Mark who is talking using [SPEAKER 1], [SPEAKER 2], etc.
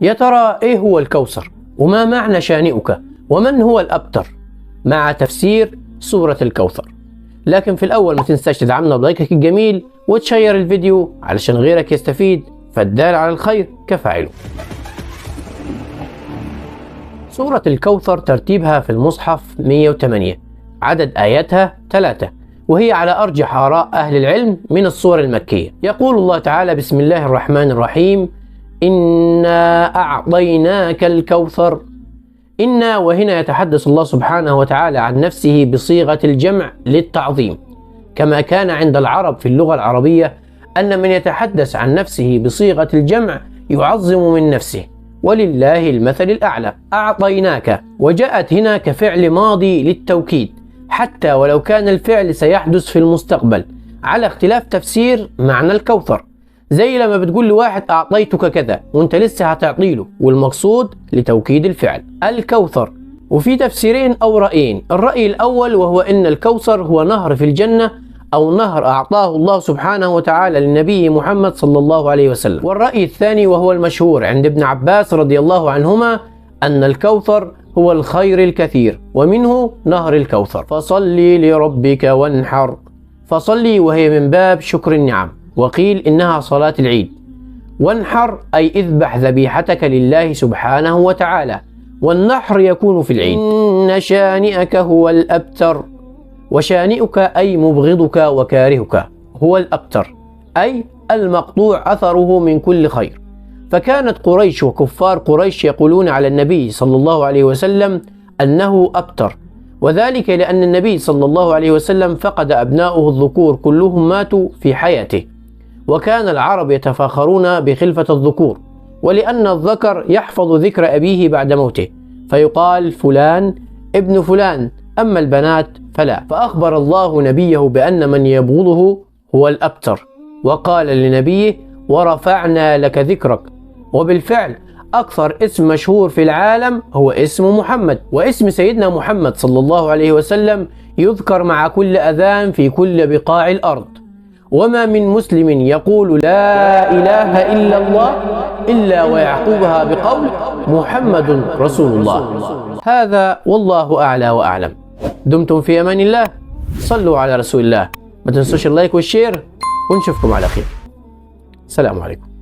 [SPEAKER 1] يا ترى إيه هو الكوثر؟ وما معنى شانئك؟ ومن هو الأبتر؟ مع تفسير سورة الكوثر. لكن في الأول ما تنساش تدعمنا بلايكك الجميل وتشير الفيديو علشان غيرك يستفيد، فالدال على الخير كفاعله. سورة الكوثر ترتيبها في المصحف 108، عدد آياتها 3، وهي على أرجح آراء أهل العلم من السور المكية. يقول الله تعالى: بسم الله الرحمن الرحيم، إنا أعطيناك الكوثر. إنا، وهنا يتحدث الله سبحانه وتعالى عن نفسه بصيغة الجمع للتعظيم، كما كان عند العرب في اللغة العربية أن من يتحدث عن نفسه بصيغة الجمع يعظم من نفسه، ولله المثل الأعلى. أعطيناك، وجاءت هنا كفعل ماضي للتوكيد حتى ولو كان الفعل سيحدث في المستقبل، على اختلاف تفسير معنى الكوثر. زي لما بتقول لواحد أعطيتك كذا وانت لسه هتعطيله، والمقصود لتوكيد الفعل الكوثر. وفي تفسيرين أو رأيين. الرأي الأول وهو أن الكوثر هو نهر في الجنة، أو نهر أعطاه الله سبحانه وتعالى للنبي محمد صلى الله عليه وسلم. والرأي الثاني وهو المشهور عند ابن عباس رضي الله عنهما أن الكوثر هو الخير الكثير، ومنه نهر الكوثر. فصلي لربك وانحر. فصلي وهي من باب شكر النعم، وقيل إنها صلاة العيد. وانحر أي اذبح ذبيحتك لله سبحانه وتعالى، والنحر يكون في العيد. إن شانئك هو الأبتر. وشانئك أي مبغضك وكارهك، هو الأبتر أي المقطوع أثره من كل خير. فكانت قريش وكفار قريش يقولون على النبي صلى الله عليه وسلم أنه أبتر، وذلك لأن النبي صلى الله عليه وسلم فقد أبناؤه الذكور كلهم ماتوا في حياته، وكان العرب يتفاخرون بخلفة الذكور، ولأن الذكر يحفظ ذكر أبيه بعد موته فيقال فلان ابن فلان، أما البنات فلا. فأخبر الله نبيه بأن من يبغضه هو الأبتر، وقال لنبيه: ورفعنا لك ذكرك. وبالفعل أكثر اسم مشهور في العالم هو اسم محمد، واسم سيدنا محمد صلى الله عليه وسلم يذكر مع كل أذان في كل بقاع الأرض. وما من مسلم يقول لا إله إلا الله إلا ويعقبها بقول محمد رسول الله. هذا والله أعلى وأعلم. دمتم في أمان الله، صلوا على رسول الله، ما تنسوش ال like وال share، ونشوفكم على خير. السلام عليكم.